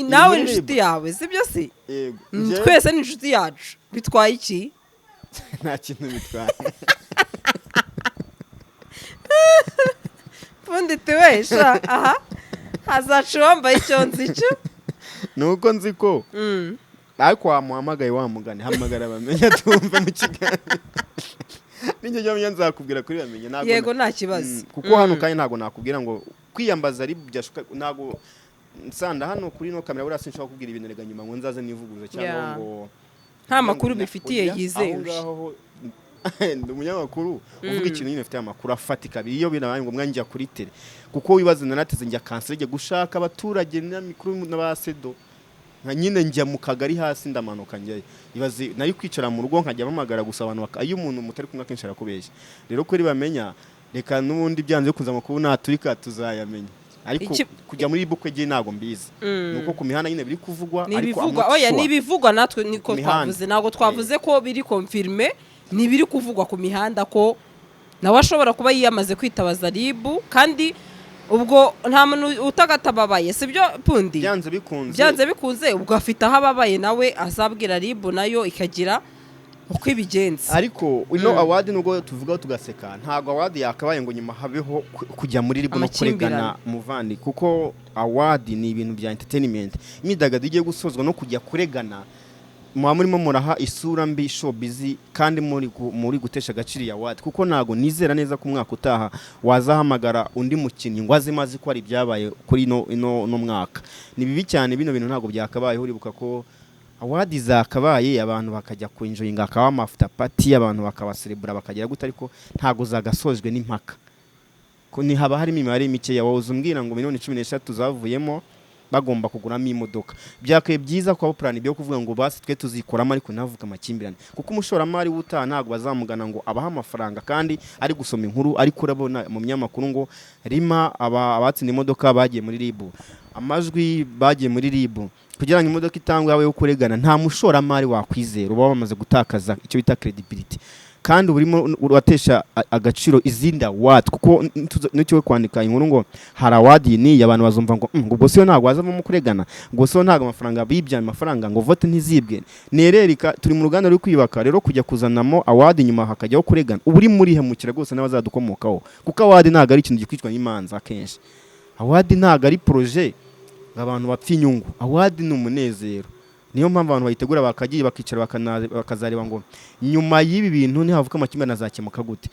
Nawe Muri ni inshuti RIB. yawe, sibyo se? Yego. Twese ni inshuti yacu, bitwaye iki? Nta kintu bitwaye. Pfunditi we sha, aha hazaca uwambaye icyo nzi cyo. Ni uko nzi ko ariko wamuhamagaye, wamugane, hamagara bamenya tumve mu kiganiro. Ninjye njya nzakubwira kuri bamenya, ntabwo Yego, nta kibazo. Kuko hano kandi ntabwo nakubwira ngo kwiyambaza ari byashoka, ntabwo nsanda hano kuri no kamera. Buriya sinshobora kubwira ibintu rega nyuma ngo nzaze nivuguruze cyangwa ngo Nta makuru bifitiye Oya, yizewe. aho ngaho ho ndi umunyamakuru uvuga ikintu nyine mfite amakuru afatika. Iyo binabaye ngombwa njya kuri tele, kuko wibaza narateze njya kanseri gushaka abaturage na mikuru n'abasedo, nka nyine njya mu kagari hasi, ndamanuka njyayo. Ibaze nari kwicara mu rugo nkajya mpamagara gusa abantu iyo umuntu mutari kumwe akenshi arakubeshya. Rero kuri bamenya, reka n'ubundi byanze bikunze amakuru naturika tuzayamenya, ariko kujya muri bukwe gihe ntabwo mbizi. Nuko ku mihanda nyine biri kuvugwa, Ni ariko ibivugwa. I'm not Oya, sure. ni ibivugwa, natwe niko Ku mihanda. twavuze. Ntabwo twavuze ko biri confirmé, ni ibiri kuvugwa ku mihanda ko nawe ashobora kuba yiyamaze kwitabaza RIB, kandi ubwo nta muntu utagatababaye, sibyo Pundi? Byanze bikunze. Byanze bikunze ubwo afite aho ababaye, nawe azabwira RIB nayo ikagira uko ibigenza. Ariko ino award, nubwo tuvugaho tugaseka, ntabwo award yakabaye ngo nyuma habeho kujya muri RIB no Amakimbirane. kuregana muvandi, kuko award ni ibintu bya entertainment, imyidagaduro igiye gusozwa no kujya kuregana, muba murimo muraha isura mbi showbiz, kandi muri gutesha agaciro iyi award, kuko ntabwo nizera neza ko umwaka utaha wazahamagara undi mukinnyi ngo aze maze ko hari ibyabaye kuri ino mwaka. Ni bibi cyane, bino bintu ntabwo byakabayeho. Uribuka ko award zakabaye abantu bakajya kuenjoyinga, hakaba ama after party, abantu bakabaserebura, bakagera gute, ariko ntabwo zagasojwe n'impaka ko ni haba harimo imibare mikeya. Wahoze umbwira ngo miliyoni 13 zavuyemo bagomba kuguramo imodoka. Byakabaye byiza kuba plan byo kuvuga ngo basi twe tuzikoramo, ariko ntavuga amakimbirane, kuko umushoramari w'utaha ntabwo bazamugana ngo abahe amafaranga kandi ari gusoma inkuru, ariko urabona mu binyamakuru ngo rima abatsinda imodoka bagiye muri RIB, amajwi bagiye muri RIB kugira ngo imodoka itangwe habeho kuregana. Nta mushoramari wakwizera, uba wamaze gutakaza icyo bita credibility, kandi uba urimo uratesha agaciro izindi award, kuko nicyo kwandika inkuru ngo hari award iyi n'iyi, abantu bazumva ngo ngo ubwo siyo ntabwo hazavamo kuregana, ngo siyo ntabwo amafaranga bibye amafaranga, ngo vote ntizibwe. Nererika turi mu ruganda ruri kwiyubaka. Rero kujya kuzanamo award nyuma hakajyaho kuregana, uba uri muri hemukira rwose n'abazadukomokaho, kuko award ntabwo ari ikintu gikwicwa n'imanza. Akenshi award ntabwo ari projet ngo abantu bapfa inyungu, award ni umunezero. Niyo mpamvu abantu bayitegura bakagiye bakicara bakazareba ngo nyuma y'ibi bintu nihavuka amakimbirane azakemuka gute.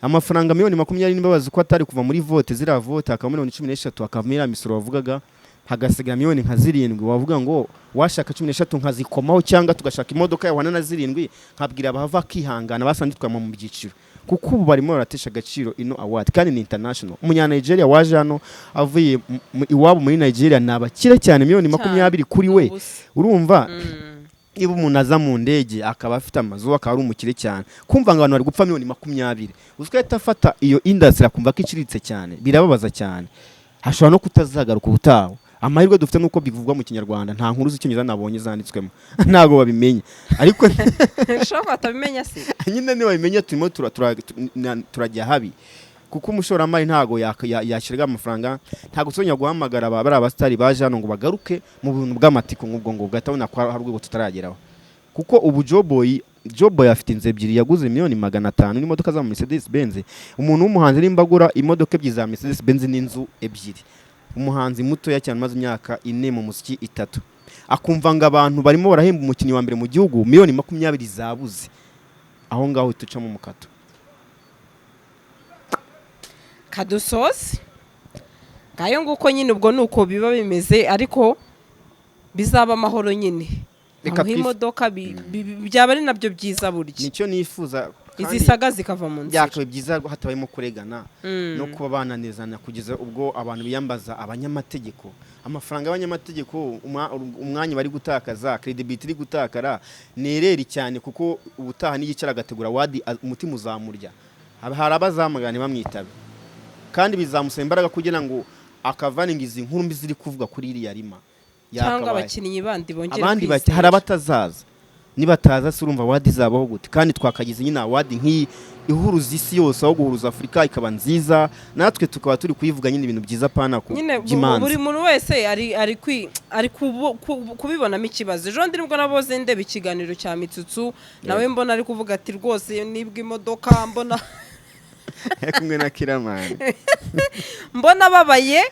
Amafaranga miliyoni 20 n'imbabazi ko atari kuva muri vote, ziriya vote hakaba miliyoni 13, hakavamo iriya misoro wavugaga. Hagasigara miliyoni nka 7. Wavuga ngo washaka 13 nkazikomaho, cyangwa tugashaka imodoka yahwana na 7, nkabwira abahava akihangana basanze twama mu byiciro, kuko ubu barimo baratesha agaciro ino award, kandi ni international. Umunya Nigeria waje hano avuye iwabo muri Nigeria ni abakire cyane, miliyoni Cyane. 20 kuri we. Ubusa. Urumva, niba umuntu aza mu ndege akaba afite amazu, akaba ari umukire cyane, kumva ngo abantu bari gupfa miliyoni 20, uziko ahita afata iyo industry akumva ko iciriritse cyane, birababaza cyane. Hashobora no kutazagaruka ubutaha. Amahirwe dufite nuko bivugwa mu Kinyarwanda, nta nkuru z'Icyongereza nabonye zanditswemo, ntabwo babimenya, ariko Ushobora kuba batabimenya se. Nyine nibabimenya turimo turajya habi, kuko umushoramari ntabwo yashyirwa amafaranga, ntabwo tuzongera guhamagara bari abasitari baje hano ngo bagaruke mu bintu bw'amatiku nk'ubwo ngubwo, ugahita ubona ko hari urwego tutarageraho. Kuko ubu Joboy afite inzu ebyiri yaguze miliyoni 500 n'imodoka za Mercedes Benz. Umuntu w'umuhanzi nimba agura imodoka ebyiri za Mercedes Benz n'inzu ebyiri, umuhanzi mutoya cyane umaze imyaka 4 mu muziki, 3, akumva ngo abantu barimo barahemba umukinnyi wa mbere mu gihugu miliyoni 20 zabuze, aho ngaho uhita ucamo umukato. Kadusozi ngayo nguko nyine, ubwo ni uko biba bimeze, ariko bizaba amahoro nyine. Reka Aho imodoka byaba ari nabyo byiza burya. Nicyo nifuza kandi. Izi saga zikava mu nzira. Byakabaye byiza hatabayemo kuregana no kuba bananezana kugeza ubwo abantu biyambaza abanyamategeko. Amafaranga y'abanyamategeko, umwanya bari gutakaza, credibility iri gutakara, nereri cyane, kuko ubutaha niyicara agategura award, umutima uzamurya. Hari abazamagana ntibamwitabe, kandi bizamusaba imbaraga kugira ngo akavaninga izi nkuru mbi ziri kuvuga kuri iriya rima. Cyangwa Yakabaye. abakinnyi bandi bongere Abandi bati kwizera. hari abatazaza. Nibataza se urumva award izabaho gute? Kandi twakagize nyine award nk'iyi ihuruza isi yose, aho guhuruza Afurika, ikaba nziza, natwe tukaba turi kuyivuga nyine ibintu byiza, pana ku Nyine by'imanza. buri muntu wese ari kubibonamo ikibazo. Ejo ndi nibwo naboze ndeba ikiganiro cya Mitsutsu, nawe mbona ari kuvuga ati rwose nibwo imodoka mbona. Ari kumwe na Kiramani. Mbona ababaye.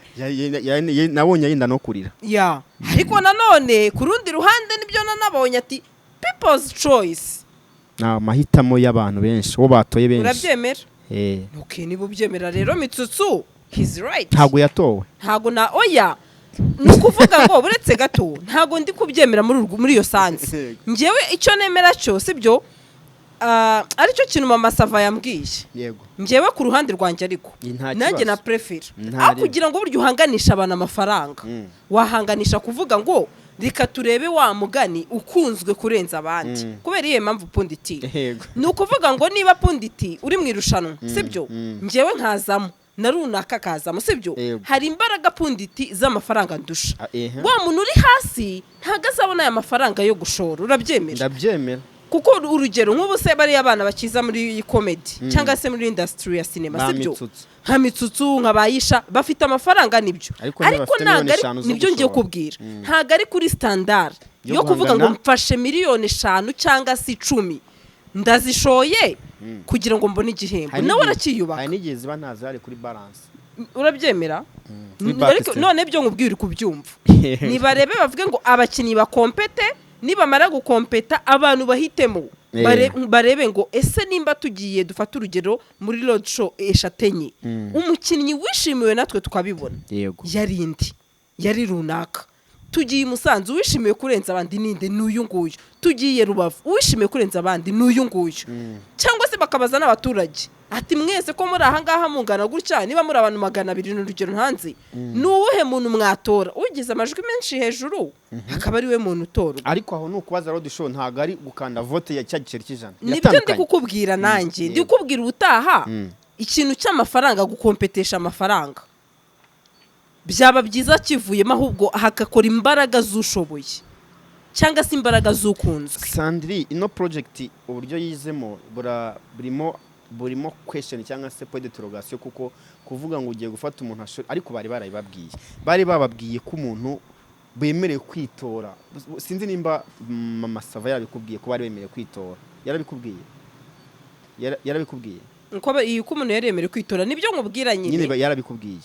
Nabonye yenda no kurira. Ya, ariko nanone ku rundi ruhande nibyo nanabonye ati people's choice. Ni amahitamo y'abantu benshi, uwo batoye benshi. Urabyemera? Eh. Okay, niba ubyemera rero, Mitsutsu he's right. Ntabwo yatowe. Ntago na oya, ni ukuvuga ngo buretse gato, ntago ndi kubyemera muri iyo sense. Njyewe icyo nemera cyo sibyo, aricyo kintu Mama Sava yambwiye. Njyewe ku ruhande rwanjye ariko Ni nta nanjye kibazo. na prefera Nta aho rimwe. kugira ngo burya uhanganishe abantu amafaranga, wahanganisha kuvuga ngo reka turebe wa mugani ukunzwe kurenza abandi. Kubera iyo mpamvu, Punditi, ni ukuvuga ngo niba Punditi uri mu irushanwa, sibyo, njyewe nkazamo na runaka akazamo, sibyo, hari imbaraga Punditi z'amafaranga ndusha. Ah, ehe. Wa muntu uri hasi ntabwo azabona aya mafaranga yo gushora, urabyemera? Ndabyemera. Kuko urugero nk'ubu se bariya abana bakiza muri iyi comedy cyangwa se muri industry ya sinema, Ba sibyo, Mitsutsu. nka Mitsutsu, nka Bayisha, bafite amafaranga nibyo, Ariko ariko ntibafite ntabwo miliyoni ari 5 zo nibyo ngiye gushora. kubwira, ntabwo ari kuri standard Yo yo kuvuga ngo guhangana. mfashe miliyoni 5 cyangwa se 10 ndazishoye kugira ngo mbone igihembo. Hari Nawe aracyiyubaka. Hari n'igihe ziba ntazihari kuri balance. Urabyemera? Kuri Ariko back step. none ibyo nkubwiye uri kubyumva? Nibarebe bavuge ngo abakinnyi bakompete, nibamara gukompeta abantu bahitemo. Barebe ngo ese nimba tugiye dufate urugero muri road show 3 enye, umukinnyi wishimiwe natwe tukabibona yari indi, yari runaka. Tugiye i Musanze, uwishimiwe kurenza abandi ninde? Ni uyu nguyu. Tugiye Rubavu, uwishimiwe kurenza abandi ni uyu nguyu. Cyangwa se bakabaza n'abaturage ati mwese ko muri ahangaha mungana gutya, niba muri abantu 200, ni urugero ntanze, ni uwuhe muntu mwatora ugize amajwi menshi hejuru, akaba ari we muntu utorwa? Ariko aho ni ukubaza road show, ntabwo ari gukanda vote ya cya giceri cy'ijana. Nibyo ndi Biratandukanye. kukubwira nanjye, ndi kukubwira ubutaha ikintu cy'amafaranga, gukompetesha amafaranga byaba byiza kivuyemo, ahubwo hagakora imbaraga z'ushoboye cyangwa se imbaraga z'ukunzwe. Sandri, ino project uburyo yizemo burimo question cyangwa se point d'interrogation, kuko kuvuga ngo ugiye gufata umuntu ashore, ariko bari barabibabwiye, bari bababwiye ko umuntu bemerewe kwitora. Sinzi nimba Mama Sava yarabikubwiye ko bari bemerewe kwitora. Yarabikubwiye? Yarabikubwiye? Uko umuntu yari yemerewe kwitora, nibyo nkubwira nyine. Nyine. Yarabikubwiye.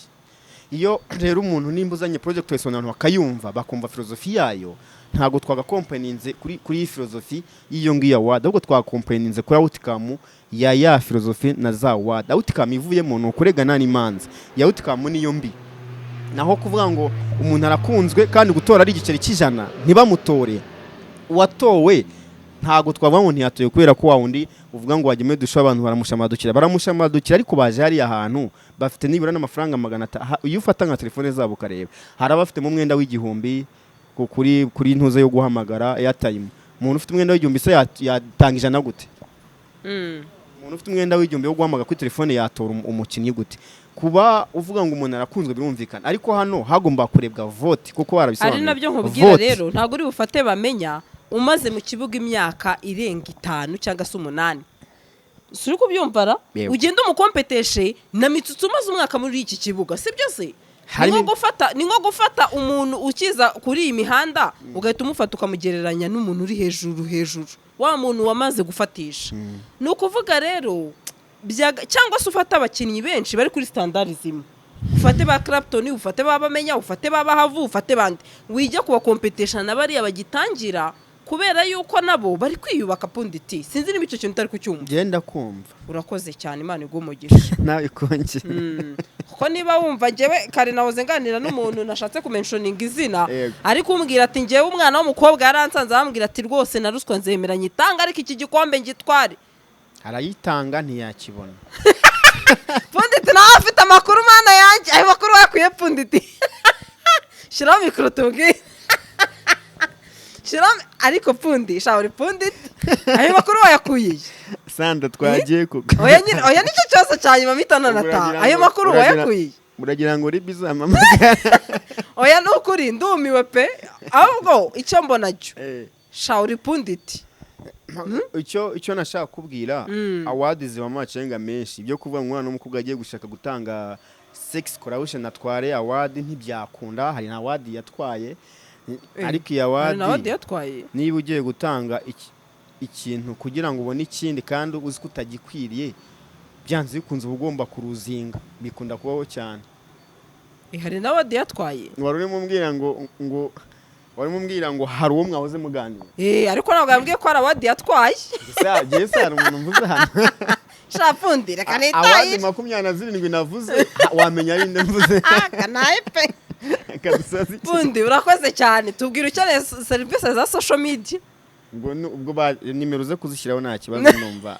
Iyo rero umuntu nimba uzanye project wese, abantu bakayumva, bakumva filozofi yayo, ntabwo twagakompeninze kuri iyi filozofi y'iyo ngiyo award, ahubwo twakompeninze kuri outcome ya filozofi na za award. Outcome ivuyemo ni ukuregana n'imanza, ya outcome niyo mbi. Naho kuvuga ngo umuntu arakunzwe kandi gutora ari igiceri cy'100, ntibamutore, uwatowe ntabwo twavuga ngo ntiyatoye, kubera ko wa wundi uvuga ngo wagemuye dusha, abantu baramushamadukira, baramushamadukira, ariko baje hariya hantu bafite nibura n'amafaranga 500. Iyo ufata nka telefone zabo ukareba, hari abafitemo umwenda w'1000 kuri ntuze yo guhamagara airtime. Umuntu ufite umwenda w'1000 se yatanga 100 gute? Umuntu ufite umwenda w'1000 wo guhamagara kuri telefone yatora umukinnyi gute? Kuba uvuga ngo umuntu arakunzwe birumvikana, ariko hano hagomba kurebwa vote, kuko warabisobanuye. Ari nabyo nkubwira. Vote. Rero ntabwo uri bufate Bamenya umaze mu kibuga imyaka irenga 5 cyangwa se 8, si uri kubyumva ra? Yego. Ugende umukompeteshe na Mitsutsu umaze umwaka muri iki kibuga, si byo se? Ni nko gufata umuntu ukiza kuri iyi mihanda, ugahita umufata ukamugereranya n'umuntu uri hejuru hejuru, wa muntu wamaze gufatisha. Ni ukuvuga rero cyangwa se ufate abakinnyi benshi bari kuri standard zimwe, ufate ba Clapton, ufate ba Bamenya, ufate ba Bahavu, ufate bandi, wijya kubakompetesha na bariya bagitangira, kubera yuko nabo bari kwiyubaka. Punditi, sinzi niba icyo kintu utari kucyumva. Genda kumva. Urakoze cyane, Imana iguhe umugisha. Nawe ikongera. Kuko niba wumva, njyewe kare nahoze nganira n'umuntu nashatse kumentioninga izina, ariko umbwira ati njyewe umwana w'umukobwa yaransanze, arambwira ati rwose na ruswa nzemera nyitanga, ariko iki gikombe ngitware. Arayitanga ntiyakibona. Punditi nawe afite amakuru, mana yanjye, ayo makuru wakuye? Punditi, shyiraho mikoro tubwire, shyiraho. Ariko Pundi, sha uri punditi, ayo makuru wayakuye? Sanda, twagiye ku Oya nyine, oya, nicyo kibazo cya nyuma mpita nanataha. Ayo makuru wayakuye? Uragira ngo ribi izamamagara? Oya, ni ukuri ndumiwe pe. Ahubwo icyo mbona cyo, sha uri punditi. Icyo nashaka kubwira, award zibamo amacenga menshi. Ibyo kuvuga ngo umwana w'umukobwa agiye gushaka gutanga sex corruption atware award, ntibyakunda. Hari na award yatwaye, ariko iyi Hari na award award, yatwaye. niba ugiye gutanga ikintu kugira ngo ubone ikindi kandi uzi ko utagikwiriye, byanze bikunze uba ugomba kuruzinga. Bikunda kubaho cyane. Hari na award yatwaye. Wari urimo umbwira ngo hari uwo mwahoze muganira. Eh, ariko ntabwo yambwiye ko hari award yatwaye. Jye se hari umuntu mvuze hano? Sha Fundi, reka Award nitahire. 27 navuze, wamenya ari nde mvuze? Kanaye pe. Kadusoza iki? Fundi, urakoze cyane. Tubwira ukeneye serivisi za social media. Ubwo nimero ze kuzishyiraho nta kibazo, numva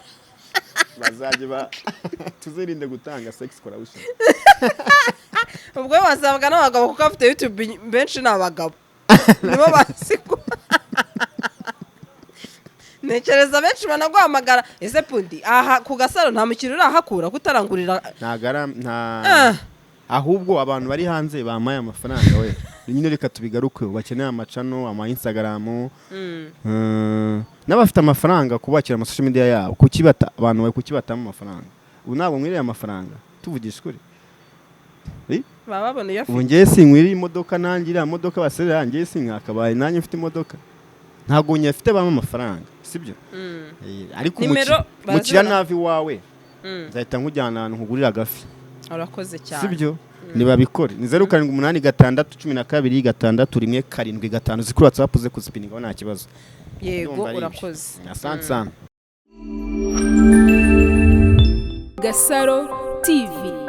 bazajya ba tuzirinde gutanga sex corruption. Ubwo wasabwa n'abagabo, kuko afite YouTube benshi ni abagabo, nibo bazi ko ntekereza benshi banaguhamagara. Ese Pundi, aha ku Gasaro nta mukiriya urahakura kutarangurira? Ntago ari nta. Ah. Ahubwo abantu bari hanze bampaye amafaranga we nyine, reka tubigarukeho, bakeneye amachannel, ama Instagram, n'abafite amafaranga kubakira ama social media yabo. Kuki bata abantu bari kuki batama amafaranga? Ubu ntabwo nkwiriye amafaranga, tuvugisha ukuri? Baba babona iyo Ubu afite. ngewe sinkwiriye imodoka nanjye? Iriya modoka baserera, ngewe sinkakabaye nanjye mfite imodoka? Ntabwo nyafite, bampa amafaranga, sibyo? Ariko Nimero umukiriya barazibona? nava iwawe, nzahita nkujyana ahantu nkugurira agafi. Urakoze cyane. Sibyo? Nibabikore, ni 0786126175 zikuri WhatsApp, uze kuzipiningaho nta kibazo. Yego. Ndumva ari ibyo. Urakoze. Asante sana. Gasaro TV.